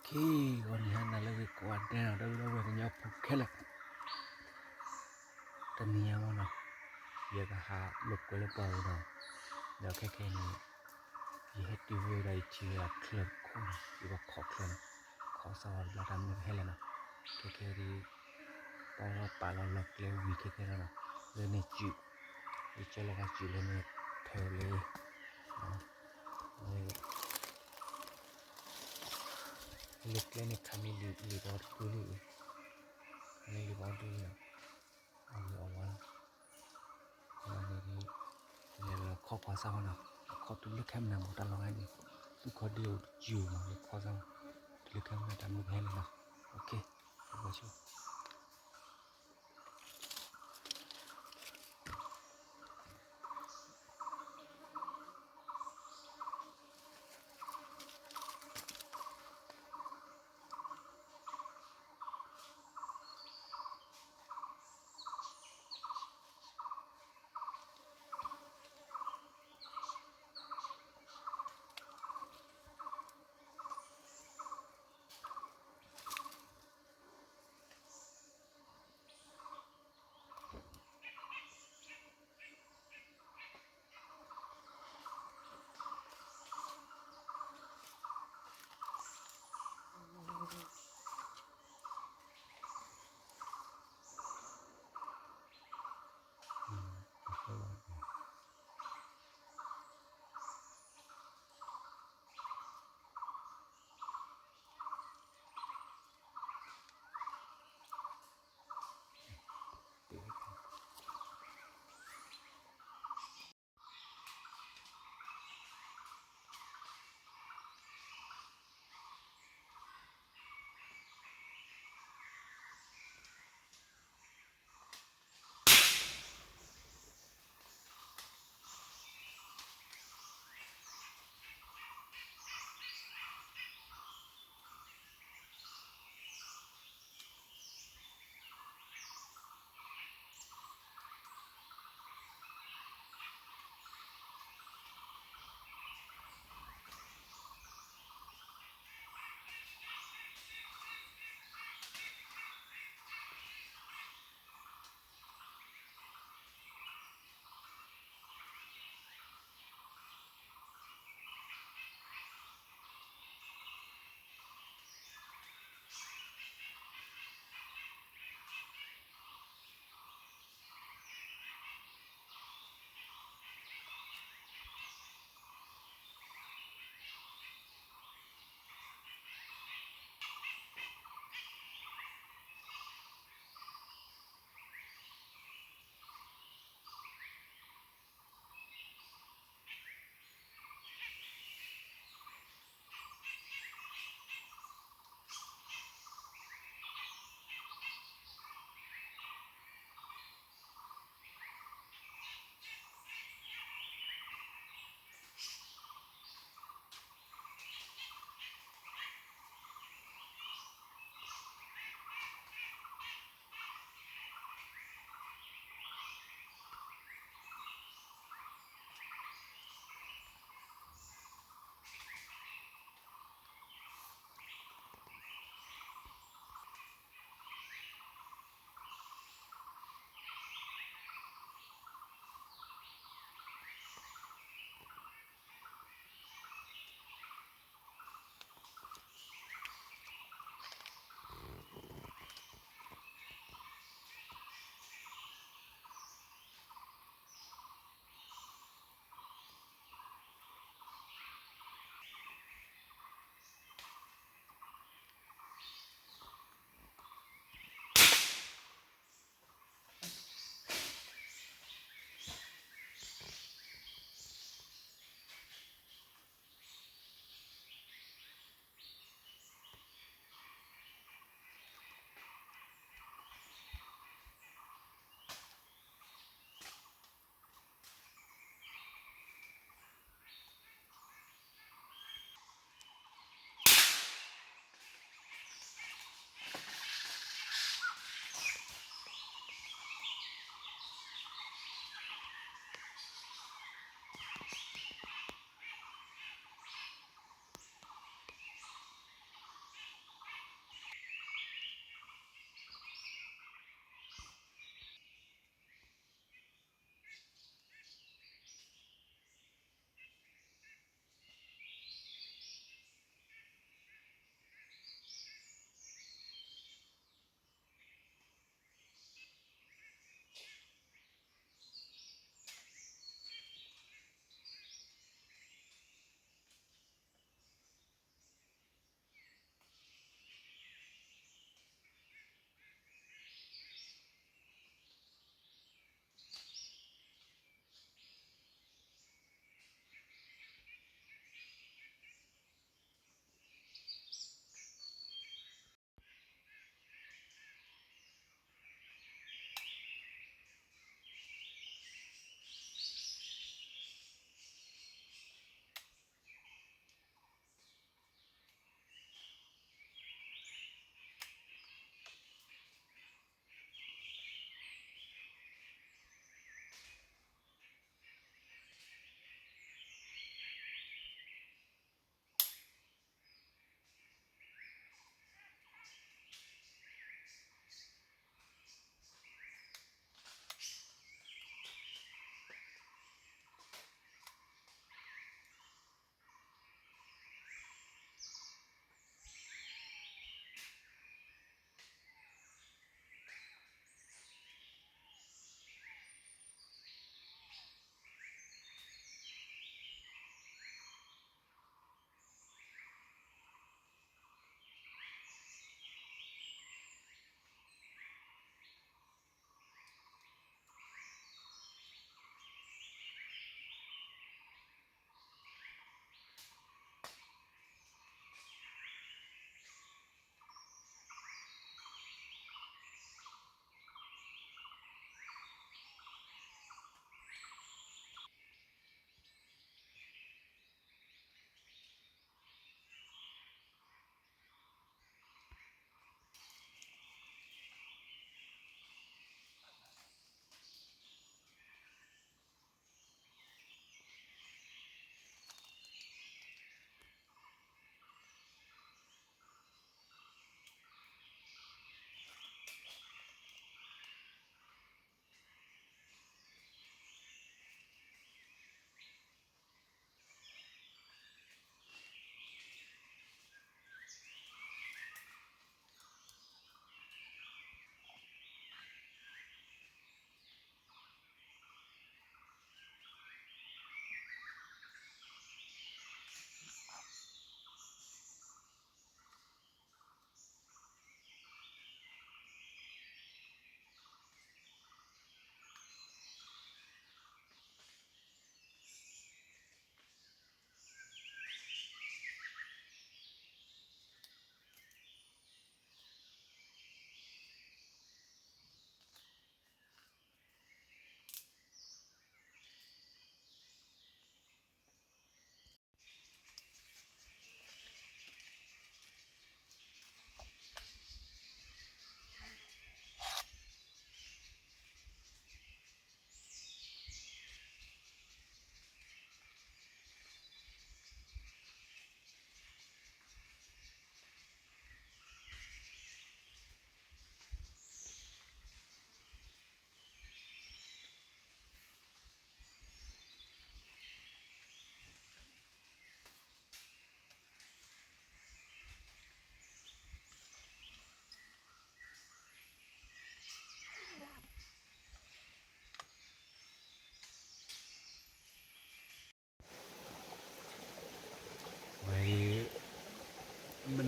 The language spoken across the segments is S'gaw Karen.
ကဲ ဂီၤနံၤဟါနၤလၢအဂ့ၤကိးဂၤဒဲးနီၤ ဒီပုၢ်ဒီဝဲၢ်ကညီဖိခဲလၢာ်, တနံၤညါမ့ၢ်နီၤ ယကဟးလိာ်ကွဲလၢပှၤဂီၢ်နီၤ, ဒီးခဲခဲအံၤန့ၣ် ယဟဲတုၤဝဲဒီးယထံၣ်ဝဲဒၣ်ချၢၣ်တခိၣ်နီၤ ယကခိးချၢၣ်နီၤ, ခိးစၢ်ဝဲတဘျီတၢ်မုၢ်ကဟဲလဲၣ်နီၤ, ခဲခဲအံၤ ပာ်လီၤပာ်လီၤလီၤကျဲဝံၤခဲခဲလီၤနီၤ, လၢန့ၣ်စုး, ယကၢလီၤဂာ်စုးလၢန့ၣ်ထၢၣ်လၢ လၢကျဲန့ၣ်ခးမ့ၢ်လံာ်ဘၣ်အီၤတဒုလံ, ခးမ့ၢ်လံာ်ဘၣ်အီၤတဒုလံနီၤ, အဝံၤအဝါလီၤ, အဝဲန့ၣ်ဒ် လဲၤလီၤခီကွၢ်စၢ်ဝဲနီၤ, ခီတုၤလၢခဲမနၤမ့ၢ်တၢ်လီၤဂာ်န့ၣ်, သုခီဒ်အိၣ်တယုၢ်မး လၢခီစၢ်ဝဲ, တုၤလၢခဲမနၤတၢ်မုၢ်ကဟဲလဲၣ်နီၤ, အိၣ်ခ့, ဘၣ်ဆိ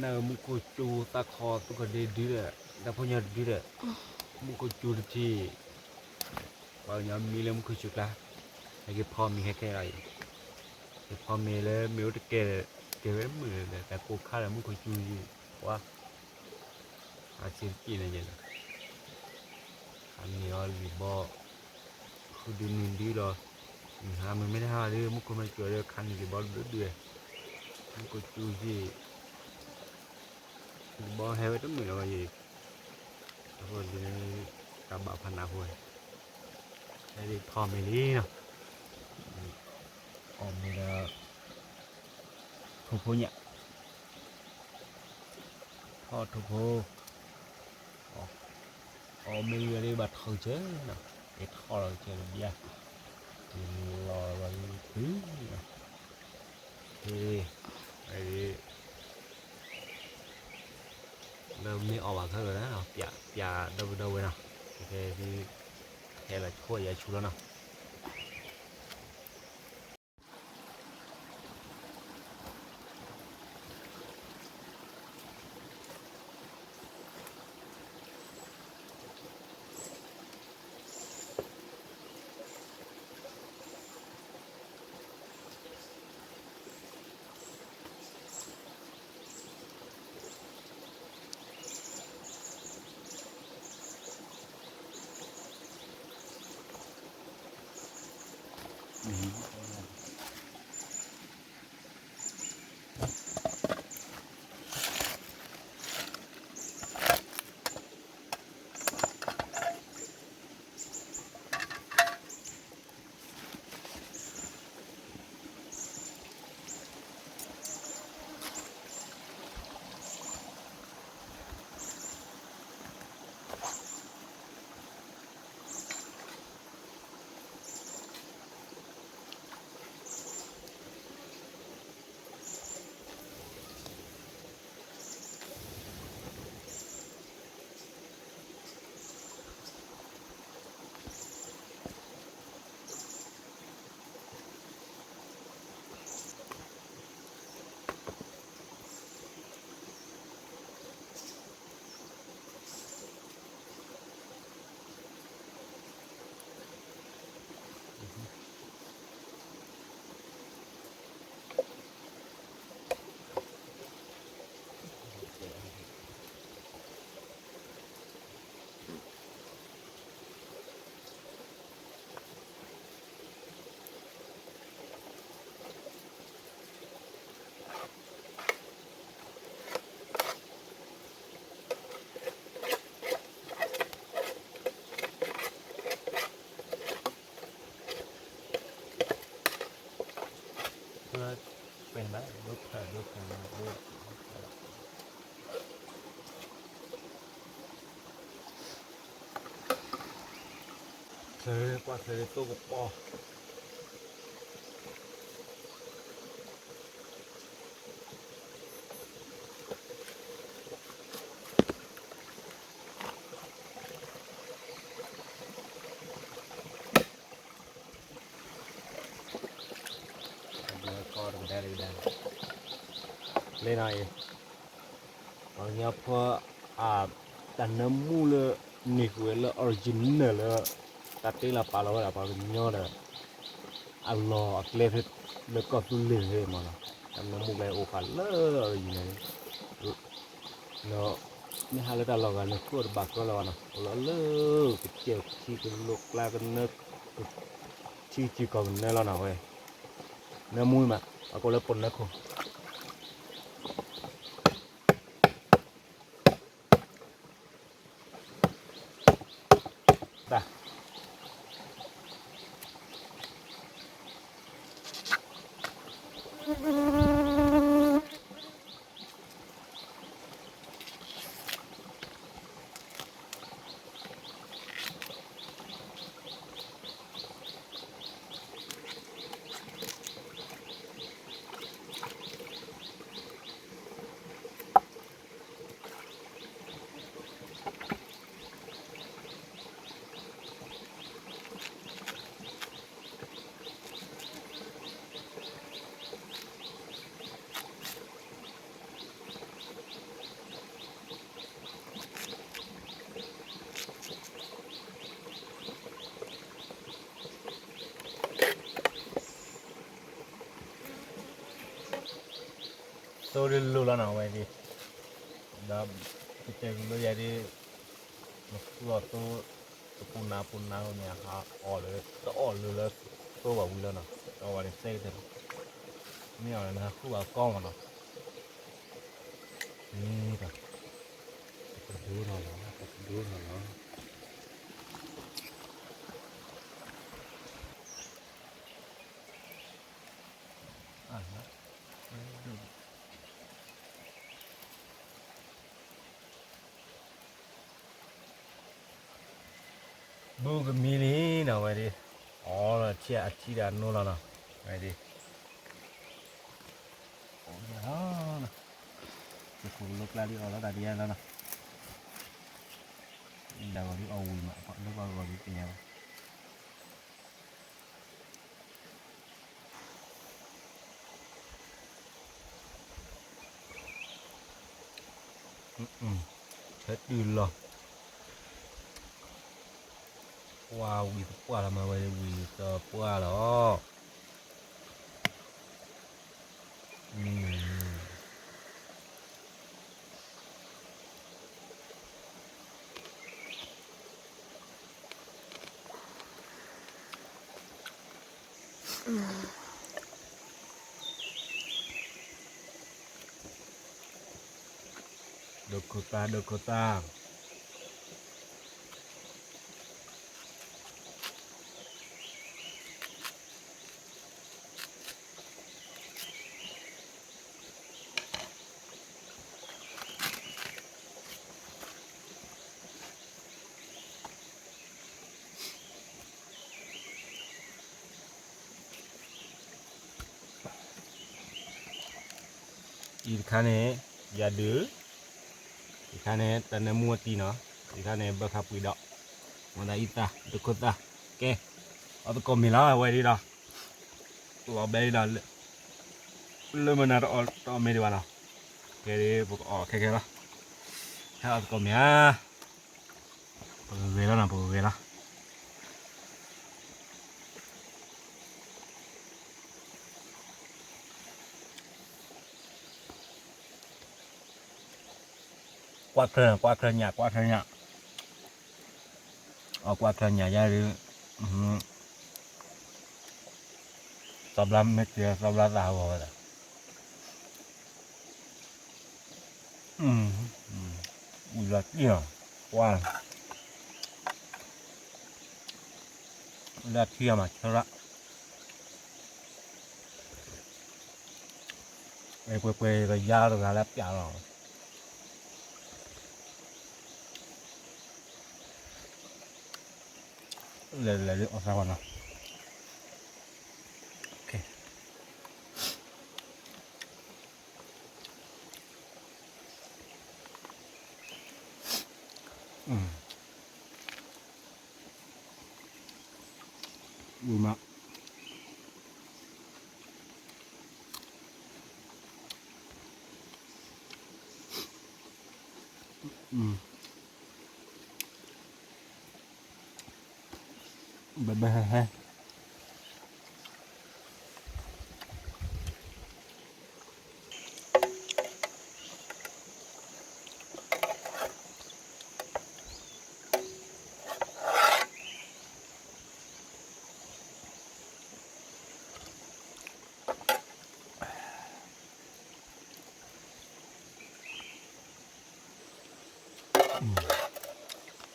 နမူခိၣ်စူၤသးခီသူၣ်ခီၣ်ဒ့ဒုဒီး တၢ်ဖိညီတဒုဒီး မူခိၣ်စူၤတထံၣ် ပှၤကညီမံလၢမူခိၣ်စူၤကျါ ဟဲက့ၤဖီမ့ၤခဲခဲလီၤအံၤ က့ၤဖီမ့ၤလၢမ့ၢ်အိၣ်တကဲဒီး ကဲဝဲတမုာ်ဒီး တၢ်ကိးခါဒီးမူခိၣ်စူၤယံၤ ပှၤ အစ့တကံၢ်န့ၣ်ယဲလီၤ ခါန့ၢ်အီၤလံာ်ဘီ ဃုဒုနံၤဒုလီၤ မုၢ်ဟါမုၢ်မ့ၢ်တဟါဒီး မူခိၣ်မ့ၢ်စူၤဒီး ခါန့ၢ်လံာ်ဘီဒုဒု မူခိၣ်စူၤယံၤ လံာ်ဘီဟဲဝဲတမုာ်လီၤဘၣ်ယဲ အဃိန့ၣ် တၢ်ဘၣ်ဖးနးဖိ ဟဲဒ်ဖီမ့ၤလံနီၤ အီၣ်မ့ၤဒီး ထိၣ်ဖိညၣ် ထီၣ်ထိၣ်ဖိ အီၣ်မ့ၤဝံၤဒီးဘၣ်ထီၣ်ကစၢၢ်နီၤ က့ၤထီၣ်လီၤကစၢၢ်တဘျါ က့ၤလီၤလီၤသုနီၤ ဟ့ၣ် လၢမ့ၢ်အီၣ်ဘၣ်ခဲလၢာ်နီၤ ပျးဒီပုၢ်ဒီဝဲၢ်နီၤ ကဲ ဟဲလီၤဆိၣ်ယၤဆူလီၤနီၤ ချၢ ကွၢ်ချၢ တိၢ်ကပီၤ လၢနီၤအံၤ ပှၤကညီဖိ အတၢ်နၢမူလၢ န့ၢ်ကွံာ်ဝဲလၢ original လၢ တၢ်တ့လီၤပာ်လီၤဝဲဒၣ်ပှၤကညီဒီး အလီၢ်အကျဲဖဲ လၢကီၢ်သူလ့ၤဖဲမ့ၢ်နီၤ တၢ်နၢမူကျဲအိၣ်ဃာ်လၢ original ဒီး မ့ၢ်ဟးလၢတၢ်လီၢ်ဂၤန့ၣ် ခိၣ်တဘၣ်ကီလၢၤဘၣ်နီၤ အိၣ်လီၤလၢ ကစၢၢ်ထံကလိကျါကနၢ ထံထံကီၢ်ကနၢလီၤနီၤဝဲ နၢမူမး အကိးလၢပိာ်နၢခိၣ် တၢ် သိဒ်လိၤလီၤနီၤ ဝဲဒၣ်, ဒီး ကတဲာ်ကလိယၤဒ် နဃုအီၣ်သိ တပူၤနၤပူၤနၤန့ၣ် ဟးအီၣ်လၢ တအီၣ်လၢလၢသိဘၣ်ဝံၤလီၤနီၤ, အီၣ်ဘၣ်န့ၣ်စဲကတၢၢ်လီၤ, မ့ၢ်အီၣ်လၢနဟးဃုဘၣ်ကီမးနီၤ, မ့ၢ်ဒီး ပကဒိထီၣ်လီၤ ပကဒိထီၣ်လီၤ. ဘုကမံလံနီၤဝဲဒၣ်, အီလီၤဆံအထံဒီးအနိလီၤနီၤ, ဝဲဒၣ်, အိၣ်လီၤ, ယခိၣ်လိကျါဒ်အီၣ်လီၤတၢ်ဒ်ယါလီၤနီၤ, လၢဂီၤဒ်အီၣ်ဝံၤမး လၢပှၤဂီၤဒ်သ့ၣ်ညါဘၣ်. ဖဲတုၤလီၤ, ပှၤဝံၤတပှၢ်လီၤမးဝဲဝံၤတပှၢ်လီၤ. ဒိခိၣ်သၣ် ဒိခိၣ်သၣ်. အံၤတခါန့ၣ် ယၤဒုး, အံၤတခါန့ၣ် တၢ်နၢမူအတံၢ်နီၤ, အံၤတခါန့ၣ် ဘၢခါပှ့ၤဒီး, မၤသးအံသၣ် ဒိခိၣ်သၣ်, ကဲ, အီၣ်သကိးမ့ၤလီၤ ဝဲဒၣ်ဒီး, လီၤဘဲဒၣ်ဒီး, လၢမနၤတအီၣ်မ့ၤဒံးဘၣ်နီၤ, ကဲဒ် ပကအီၣ်ခဲခဲလီၤ, ဟဲအီၣ်သကိးမ့ၤဧါ. ပကဂဲၤလီၤနီၤ ပကဂဲၤလီၤ. ကွၢ်ချၢ ကွၢ်ချၢညၣ် ကွၢ်ချၢညၣ်, အကွၢ်ချၢညၣ်ယါဒ်, စီၤဘျါမ့ၢ်တ့ၢ် စီၤဘျါသၣ်ဟးဂီၤဝဲဒၣ်. ဝံၤလီၤတံၢ်နီၤ, ကွၢ်, လၢထံအမၤဆၢလၢ, ပှဲၤပှဲၤကယါတဂၤလၢပျးလီၤ. လဲၤလဲၤလၢအီၣ်သးဝဲနီၤ. ဝံၤမး. ဘဲဘဲဟဲဟဲ.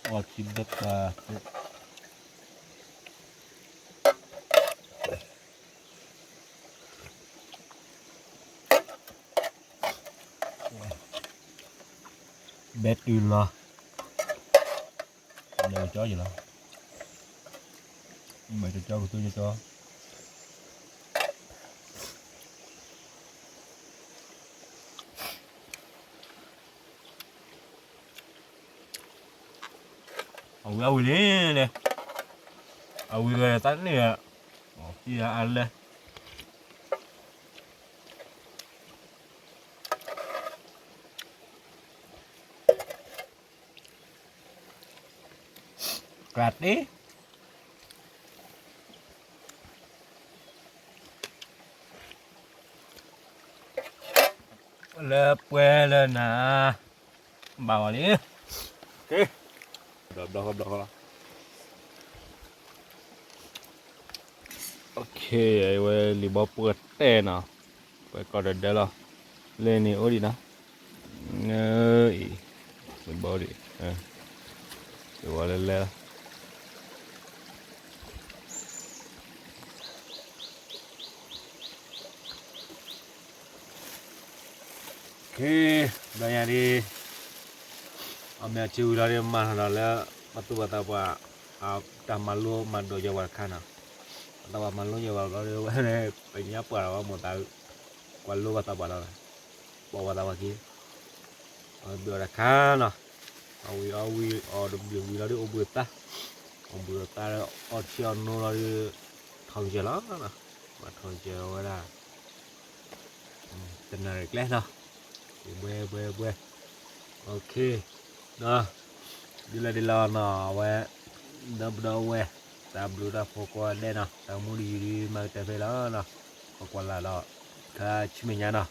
အီၣ်ထံဘၣ်တၢ်, ဘဲတုၤလီၤ, မ့ၢ်ကကၠီယလီၤ, မ့ၢ်ကကၠီကသူကကၠီ. အဝံၤအဝံၤန့ၣ်, အဝံၤဂၤတၢ်န့ၣ်, ဟံးအါလဲၣ်. ကြၢးတ့ၢ်. လၢပှဲၤလၢနၤ, ဘၣ်ဝဲလံ, ဘျီဘျီဘျီလီၤ, ဝဲလံာ်ဘီပှဲၤတဲနီၤ, ပှဲၤကီၢ်ဒီးဒဲလီၤ, လၢန့ၣ်အိၣ်ဒံးနီၤ, အံၤ, လံာ်ဘီဒံး, ဝဲလၢလဲၤလီၤ ဘျီညါဒ်, အမ့ၢ်အထံဝံၤလီၤဒီး မၤထီၣ်ဒီးလၢ ပသူၣ်ပသးပှၢ်, တၢ်မၤလိမၤဒိးယၤဝဲတခါနီၤ, ပသးပှၢ်မၤလိယၤဝဲဘျီဒီး ဝဲပညါပှၢ်ဒီးဝဲမိၢ်သး, ကွၢ်လိပသးပှၢ်လီၤ, ပိာ်ဝဲသးပှၢ်က့ၤ, အဘုးအီၣ်တခါနီၤ, အဝံၤအီဝံၤ အီၣ်တဘျုးဝံၤလီၤဒီး အိၣ်ဘှံးအသး, အိၣ်ဘှံးအသးဒီး အီထံအီနိလီၤဒီး, ထီၣ်ကၢၤလီၤ, မၤထီၣ်ကၢၤဝဲဒၣ် တနၣ်ရံၣ်ကျဲနီၤ, ဘှဲဘှဲဘှဲ, ဒ်လဲၣ်ဒ်လဲၣ်နီၤ အဝဲ, ဒီပုၢ်ဒီဝဲၢ်, တၢ်ဘျုးတၢ်ဖှိၣ်ကိးဂၤဒဲးနီၤ, တၢ်မူတယုၢ်ဒ်မၤကတၢၢ်ဖဲလီၤနီၤ, ပကွၢ်လၢ်ဒီး, ခါဆူမဲာ်ညါနီၤ,